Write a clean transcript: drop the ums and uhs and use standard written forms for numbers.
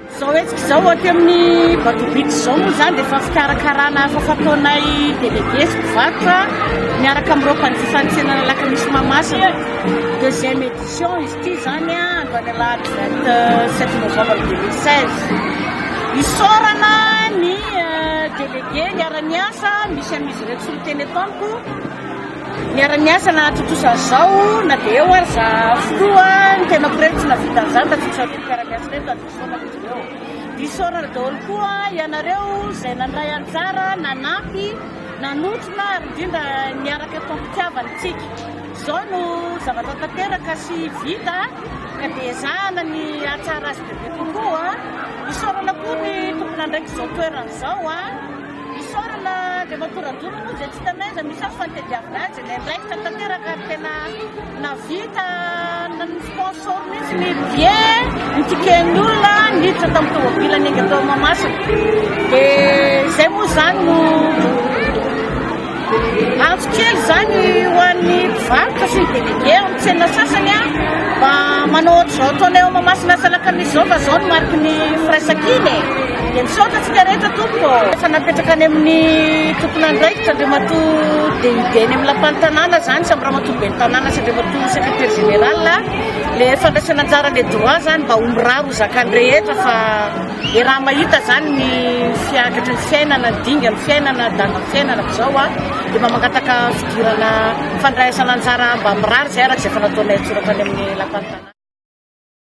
Izao hetsika izao aty amin'ny Bateau Beach izao moa izany dia efa fikarakarana efa fataonay délégué sy mpivarotra miaraka amin'ireo mpanjifa ny tsenana Alakamisy Mahamasina. Deuxième édition izy ity izany androany alahady 27 novembre 2016. Isaorana ny délégué niara-niasa misy amin'izy ireo tsy miteny eto amiko. Niara-niasa nahatontosa an'izao na dia eo ary za filoha ny tenako irery tsy nahavita an'izany raha tsy nisy an'ireto mpiara-miasa ireto ary isaorana izy ireo. Isaorana daholo koa ianareo izay nandray anjara, nanampy, nanotrona ary indrindra niaraka tam-pitiavana isika. Izao no zavatra tanteraka sy vita ka dia ezahana ny hahatsara azy bebe kokoa. Isaorana koa ny tompon'andraikitra izao toerana izao. Isaorana Andriamatoa Rajoro moa izay tsy hitanay aiza misy azy fa nitadiavina azy, niandraikitra tanteraka ary tena nahavita ny sponsor mihitsy ny billet, ny ticket-n'ny olona niditra tamin'ny tomobile niainga tao Mahamasina. Dia izay moa izany no Antso kely izany ho an'ny mpivarotra sy ny délégué amin'ny tsena sasany mba manao ohatr'izao ataonay ao Mahamasina sy Alakamisy izao fa izao no mariky ny firaisankina e! Dia misaotra antsika rehetra tompoko. Efa napetraka any amin'ny tompon'andraikitra Andriamatoa DID any amin'ny lapan'ny tanàna izany sy amin'ny Ramatoa ben'ny tanàna sy Andriamatoa secrétaire général le fandraisana anjara le droit izany mba ho mirary ho zakan'ny rehetra fa Dia raha mahita izany ny fiakatry ny fiainana, ny dingan'ny fiainana, dangan'ny fiainana amin'izao dia mba mangataka fidirana fandraisana anjara mba mirary izay araka izay efa nataonay an-tsoratra any amin'ny lapan'ny tanàna.